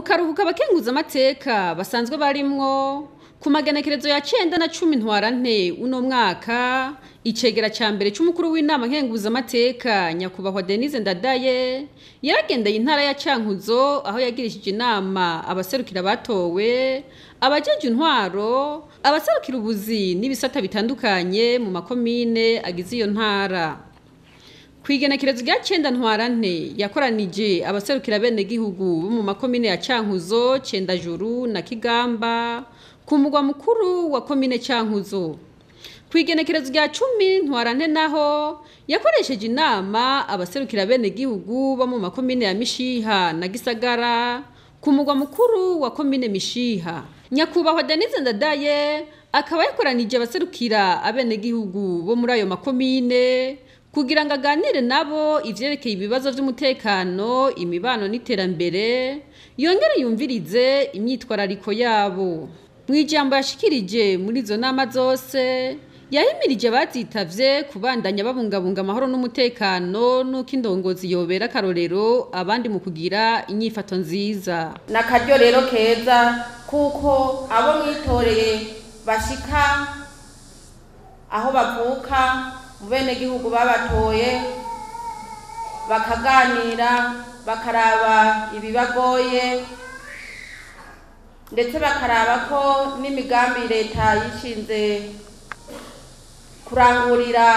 Mu karuhuko abakenguza amateka basanzwe barimwo ku magenekerezo ya 9 na 10 Ntwarante uno mwaka, icegera ca mbere c'umukuru w'inama nkenguza amateka, nyakubahwa Denise Ndadaye, yaragendeye intara ya Cankuzo, aho yagirishije inama abaserukira batowe, abajeje intwaro, abaserukira ubuzi n'ibisata bitandukanye mu makomine agize iyo ntara. Kw'igenekerezo rya 9 Ntwarante yakoranije abaserukira bene gihugu bo mu makomine ya Cankuzo, Cendajuru na Kigamba ku mugwa mukuru wa komine Cankuzo. Kw'igenekerezo rya 10 Ntwarante naho yakoresheje inama abaserukira bene gihugu bo mu makomine ya Mishiha na Gisagara ku mugwa mukuru wa komine Mishiha. Nyakubahwa Denise Ndadaye akaba yakoranije abaserukira abenegihugu bo muri ayo makomine kugira ngo aganire nabo ivyerekeye ibibazo vy'umutekano, imibano n'iterambere, yongere yumvirize imyitwarariko yabo. Mu ijambo yashikirije muri izo nama zose, yahimirije abazitavye kubandanya babungabunga amahoro n'umutekano, n'uko indongozi yobera akarorero abandi mu kugira inyifato nziza. Ni akaryo rero keza kuko abo mwitoreye bashika aho bavuka mu benegihugu babatoye, bakaganira, bakaraba ibibagoye, ndetse bakaraba ko n'imigambi leta yishinze kurangurira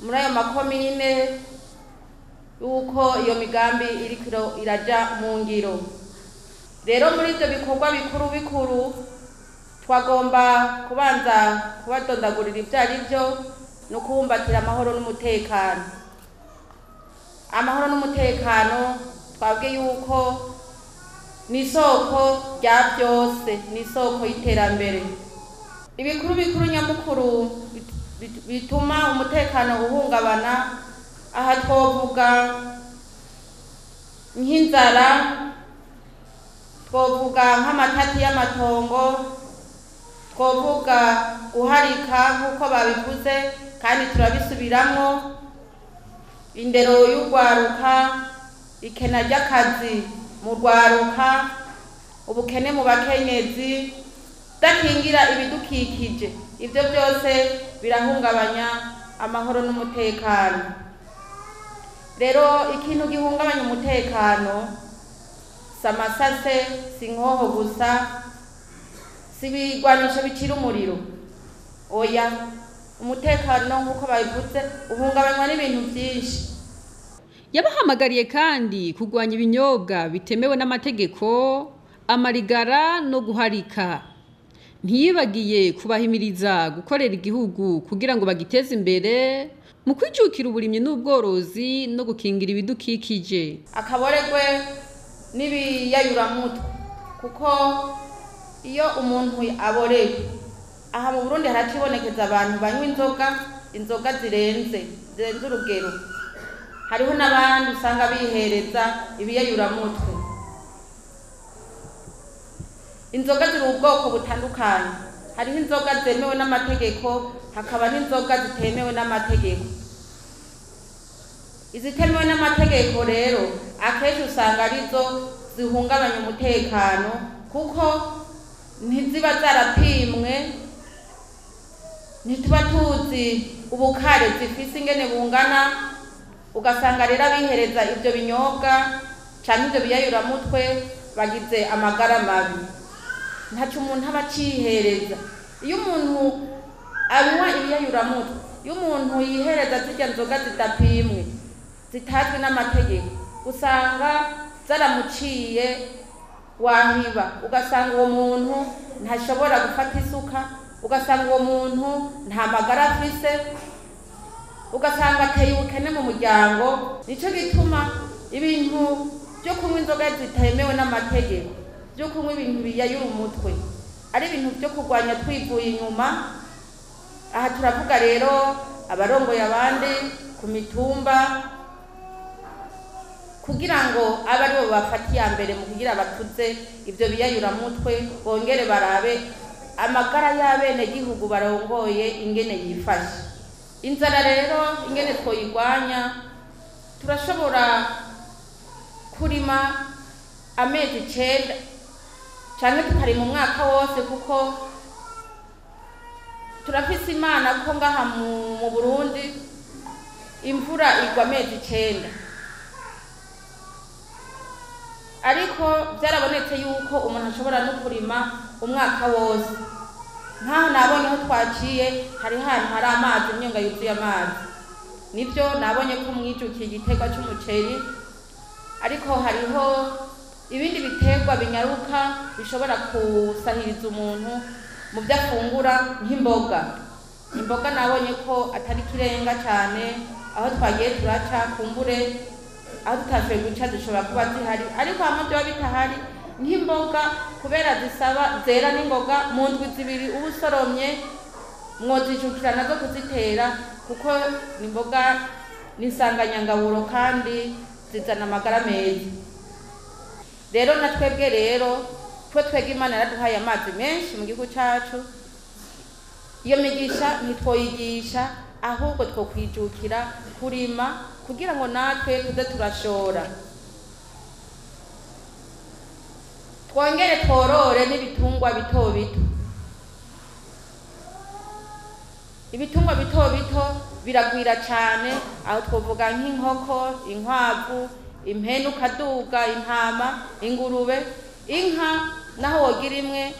muri ayo makomine, yuko iyo migambi iriko iraja mu ngiro. Rero muri ivyo bikorwa bikuru bikuru twagomba kubanza kubadondagurira ivyo ari vyo no kubumbatira amahoro n'umutekano. Amahoro n'umutekano twabwiye yuko ni isoko rya byose, ni isoko y'iterambere. Ibikuru bikuru nyamukuru bituma umutekano uhungabana, aha twovuga nk'inzara, twovuga nk'amatati y'amatongo, twovuga guharika nk'uko babivuze kandi turabisubiramwo, indero y'urwaruka, ikena ry'akazi mu rwaruka, ubukene mu bakenyezi, kudakingira ibidukikije. Ibyo byose birahungabanya amahoro n'umutekano. Rero ikintu gihungabanya umutekano si amasase, si inkoho gusa, si ibigwanisho bicira umuriro, oya. Umutekano, nk'uko babivuze, uhungabanywa n'ibintu byinshi. Yabahamagariye kandi kurwanya ibinyobwa bitemewe n'amategeko, amarigara no guharika. Ntiyibagiye kubahimiriza gukorera igihugu kugira ngo bagiteze imbere mu kwijukira uburimyi n'ubworozi no gukingira ibidukikije. Akaboregwe n'ibiyayuramutwe, kuko iyo umuntu aborewe, aha mu Burundi haracibonekeza abantu banywa inzoga, inzoga zirenze urugero. Hariho n'abandi usanga bihereza ibiyayuramutwe. Inzoga ziri ubwoko butandukanye: hariho inzoga zemewe n'amategeko, hakaba n'inzoga zitemewe n'amategeko. Izitemewe n'amategeko rero akenshi usanga arizo zihungabanya umutekano, kuko ntiziba zarapimwe, ntituba tuzi ubukare zifise ingene bungana. Ugasanga rero abihereza ibyo binyobwa canke ibyo biyayuramutwe bagize amagara mabi. Ntaco umuntu aba acihereza iyo umuntu anywa ibiyayuramutwe, iyo umuntu yihereza zirya nzoga zidapimwe, zitazwi n'amategeko, usanga zaramuciye wahiba, ugasanga uwo muntu ntashobora gufata isuka, ugasanga uwo muntu nta magara afise, ugasanga ateye ubukene mu muryango. Nico gituma ibintu byo kunywa inzoga zitemewe n'amategeko, byo kunywa ibintu biyayura umutwe, ari ibintu byo kurwanya twivuye inyuma. Aha turavuga rero abarongoye abandi ku mitumba, kugira ngo abe aribo bafata iya mbere mu kugira batuze ibyo biyayuramutwe, bongere barabe amagara y'abenegihugu barongoye ingene yifashe. Inzara rero ingene twoyirwanya, turashobora kurima. amezi 9 canke tukarima umwaka wose, kuko turafise Imana ko ngaha mu Burundi imvura igwa amezi 9. Ariko byarabonetse yuko umuntu ashobora no kurima umwaka wose. Nkaho nabonye aho twaciye hari hantu hari amazi, imyonga yuzuye amazi. Nibyo nabonye ko mwijukiye igiterwa c'umuceri, ariko hariho ibindi biterwa binyaruka bishobora kusahiriza umuntu mu byo afungura nk'imboga. Imboga nabonye ko atari kirenga cyane, aho twagiye turaca kumbure aho tutashoboye guca zishobora kuba zihari, ariko hamwe byoba bitahari nk'imboga kubera zisaba zera n'imboga mu ndwi 2 uba usoromye mwozijukira nazo kuzitera, kuko n'imboga n'insanganyangaburo kandi zizana amagara meza. Rero na twebwe rero twe twebwe Imana yaraduhaye amazi menshi mu gihugu cacu, iyo migisha ntitwoyigisha, ahubwo twokwijukira kurima kugira ngo natwe tuze turashora, twongere tworore n'ibitungwa bito bito. Ibitungwa bito bito biragwira cyane, aho twovuga nk'inkoko, inkwavu, impene ukaduga, intama, ingurube, inka naho wogira imwe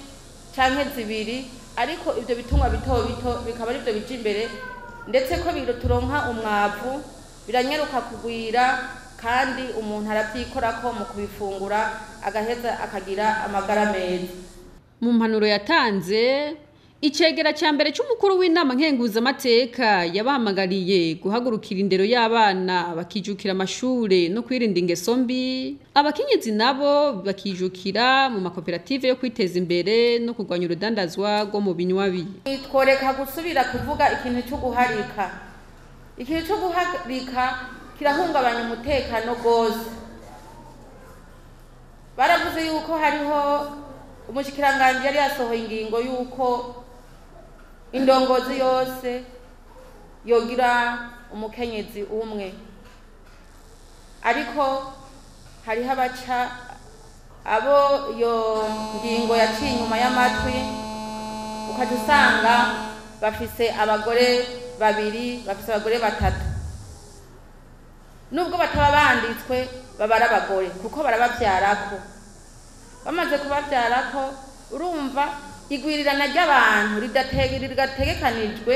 canke 2, ariko ibyo bitungwa bito bito bikaba ari byo bija imbere, ndetse ko turonka umwavu biranyaruka kugwira, kandi umuntu arabyikorako mu kubifungura agaheza akagira amagara meza. Mu mpanuro yatanze, icegera ca mbere c'umukuru w'inama nkenguzamateka yabahamagariye guhagurukira indero y'abana bakijukira amashure no kwirinda ingeso mbi, abakenyezi nabo bakijukira mu makoperative yo kwiteza imbere no kurwanya urudandazwa rwo mu binywabi. Tworeka gusubira kuvuga ikintu cyo guharika. Ikintu cyo guharika kirahungabanya umutekano gose. Baravuze yuko hariho umushikiranganji yari yasohoye ingingo yuko indongozi yose yogira umukenyezi umwe, ariko hariho abaca abo iyo ngingo yaciye inyuma y'amatwi, ukaca usanga bafise abagore 2, bafise abagore 3. Nubwo bataba banditswe babara abagore kuko barabavyarako. Bamaze kubavyarako, urumva igwirirana ry'abantu ridategekanijwe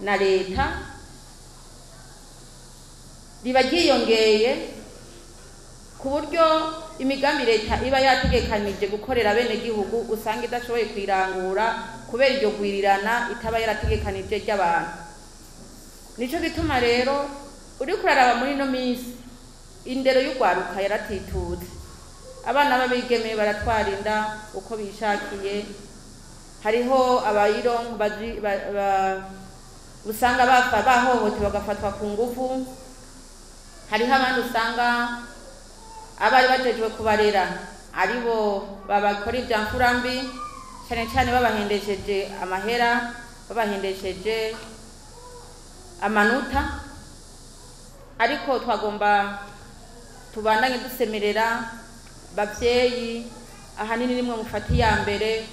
na leta riba ryiyongeye, ku buryo imigambi leta iba yategekanije gukorera bene gihugu usanga idashoboye kwirangura kubera iryo gwirirana itaba yarategekanije ry'abantu. Nico gituma rero uri kuraraba muri ino minsi indero y'ugwaruka yaratitutse. Abana b'abigeme baratwara inda uko bishakiye, hariho abayironka usanga bapfa bahohotewe bagafatwa ku ngufu, hariho abandi usanga abari bajejwe kubarera aribo babakora ibya mfura mbi, cyane cyane babahendesheje amahera, babahendesheje amanota. Ariko twagomba tubandanye dusemerera bavyeyi, ahanini nimwe mufati ya mbere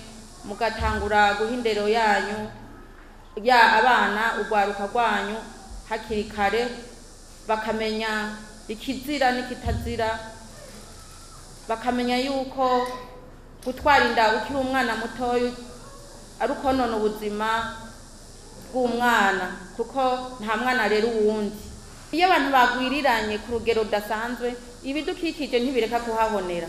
mugatangura guha indero yanyu ya abana urwaruka rwanyu hakiri kare, bakamenya ikizira n'ikitazira, bakamenya yuko gutwara inda ukiri umwana mutoya ari ukonona ubuzima bw'umwana, kuko nta mwana rero uwundi. Iyo abantu bagwiriranye ku rugero rudasanzwe, ibidukikije ntibireka kuhahonera,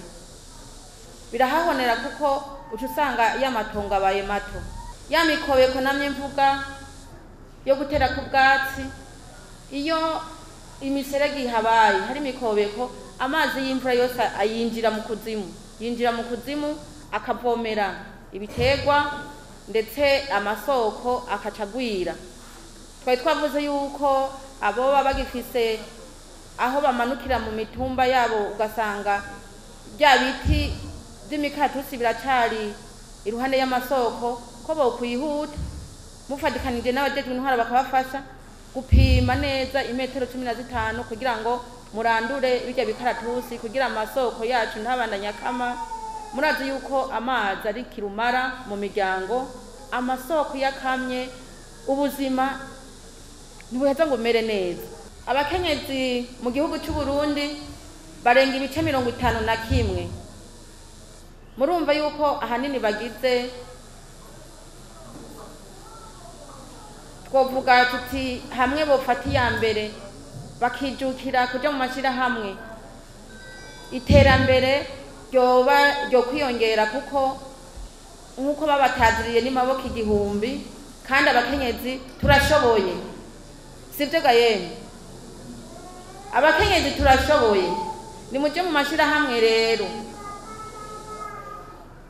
birahahonera kuko uca usanga ya matongo abaye mato, ya mikobeko namye mvuga yo gutera ku bwatsi. Iyo imiserege ihabaye hari imikobeko, amazi y'imvura yose ayinjira mu kuzimu, yinjira mu kuzimu akavomera ibiterwa, ndetse amasoko akacagwira. Twari twavuze yuko abo baba bagifise aho bamanukira mu mitumba yabo, ugasanga bya biti by'imikaratusi biracari iruhande y'amasoko, ko bokwihuta mufatikanije n'abajejwe intwaro bakabafasha gupima neza imetero 15 kugira ngo Murandure birya bikaratusi kugira amasoko yacu ntabandanye akama. Murazi yuko amazi ari kirumara mu miryango, amasoko yakamye ubuzima ntibuheza ngo bumere neza. Abakenyezi mu gihugu cy'u Burundi barenga ibice 51. Murumva yuko ahanini bagize, twovuga tuti hamwe bofata iya mbere bakijukira kuja mu mashirahamwe, iterambere ryoba ryo kwiyongera, kuko nk'uko babataziriye n'amaboko 1000, kandi abakenyezi turashoboye, sivyo ga yemwe? Abakenyezi turashoboye, nimuje mu mashirahamwe rero,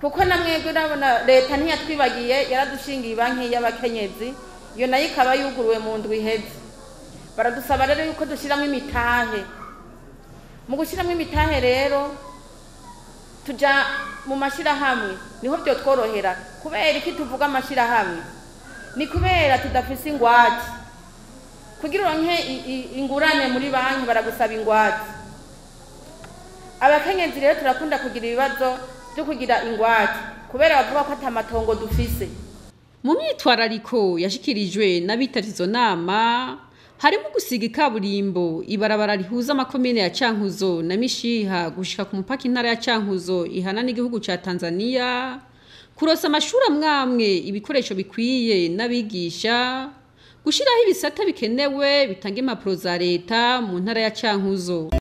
kuko namwebwe urabona leta ntiyatwibagiye, yaradushingiye banki y'abakenyezi, iyo nayo ikaba yuguruwe mu ndwi iheze. Baradusaba rero yuko dushyiramo imitahe. Mu gushyiramo imitahe rero tuja mu mashirahamwe, niho byotworohera. Kubera iki tuvuga amashirahamwe? Ni kubera tudafise ingwate. Kugira uronke ingurane muri banki baragusaba ingwate. Abakenyezi rero turakunda kugira ibibazo byo kugira ingwate kubera bavuga ko atamatongo dufise. Mu myitwarariko yashikirijwe n'abitavye izo nama harimo gusiga ikaburimbo ibarabara rihuza amakomine ya Cankuzo na Mishiha gushika ku mupaka intara ya Cankuzo ihana n'igihugu ca Tanzania, kurosa amashuri amwamwe ibikoresho bikwiye n'abigisha, gushiraho ibisata bikenewe bitanga impapuro za leta mu ntara ya Cankuzo.